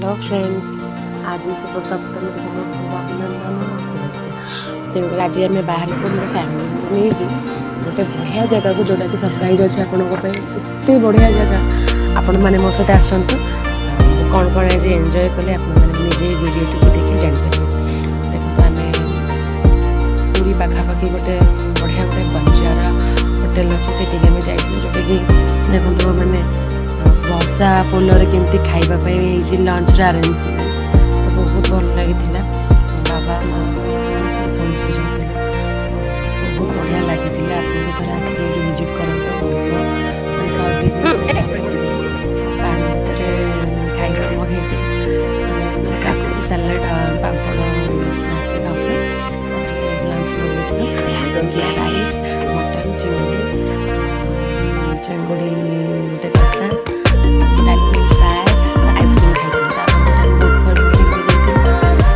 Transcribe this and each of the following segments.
Hello friends, ଆଜି ଶୁଭ ସପ୍ତମୀରେ ସମସ୍ତଙ୍କୁ ଅଭିନନ୍ଦନ ଓ ଶୁଭେଚ୍ଛା। ତେଣୁକରି ଆଜି ଆମେ ବାହାରିବୁ ମୋର ଫ୍ୟାମିଲିକୁ ନେଇକି ଗୋଟେ ବଢ଼ିଆ ଜାଗାକୁ, ଯେଉଁଟାକି ସରପ୍ରାଇଜ୍ ଅଛି ଆପଣଙ୍କ ପାଇଁ। ଏତେ ବଢ଼ିଆ ଜାଗା, ଆପଣମାନେ ମୋ ସହିତ ଆସନ୍ତୁ। ମୁଁ କ'ଣ କ'ଣ ଆଜି ଏନ୍ଜୟ କଲି, ଆପଣମାନେ ନିଜେ ଭିଡ଼ିଓଟିକୁ ଦେଖି ଜାଣିପାରିବେ। ଦେଖନ୍ତୁ, ଆମେ ପୁରୀ ପାଖାପାଖି ଗୋଟେ ବଢ଼ିଆ ଗୋଟେ ବଞ୍ଜାରା ହୋଟେଲ ଅଛି, ସେଠିକି ଆମେ ଯାଇଥିଲୁ। ଯେଉଁଟାକି ଦେଖନ୍ତୁ, ମାନେ ବସା ପୋଲରେ କେମିତି ଖାଇବା ପାଇଁ ହେଇଛି ଲଞ୍ଚର ଆରେଞ୍ଜମେଣ୍ଟ, ତ ବହୁତ ଭଲ ଲାଗିଥିଲା। ବାବା, ମା, ସମସ୍ତେ ଯାଇଥିଲୁ, ବହୁତ ବଢ଼ିଆ ଲାଗିଥିଲା। ଆପଣ ବି ଥରେ ଆସିକି ଏଇଠି ଭିଜିଟ୍ କରନ୍ତୁ। ଭଲ ମାନେ ସର୍ଭିସ୍। ପାଣି ଭିତରେ ଖାଇବା ମଗେଇଥିଲୁ, କାକୁଡ଼ି ସାଲାଡ଼, ପାମ୍ପଡ଼, ସ୍ନାକ୍ସରେ ଖାଉଥିଲୁ। ତାପରେ ଲଞ୍ଚ ମଗେଇଥିଲୁ, ସେଠି ରାଇସ୍, ମଟନ୍, ଚିଙ୍ଗୁଡ଼ି, ଚିଙ୍ଗୁଡ଼ି ଗୋଟେ କଷା, ଡାଲି, ଫ୍ରାଏ, ଆଇସ୍କ୍ରିମ୍ ଖାଇଥିଲୁ। ତାପରେ ବୋଟ୍ ବୋଟିଂରେ ଯାଇଥିଲୁ।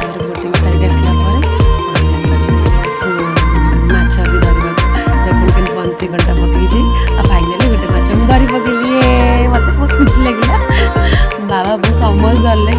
ତାପରେ ବୋଟିଂ ସାରିକି ଆସିଲା ପରେ ମାଛ ବି ଧରିବାକୁ, ଦେଖନ୍ତୁ କେମିତି ବଂଶୀ କଣ୍ଟା ପକେଇଛି ଆଉ ଫାଇନାଲି ଗୋଟେ ମାଛ ମୁଁ ଧରି ପକେଇଲି। ମୋତେ ବହୁତ ଖୁସି ଲାଗିଲା। ବାବା, ମୁଁ ସମସ୍ତେ ଧରିଲେ।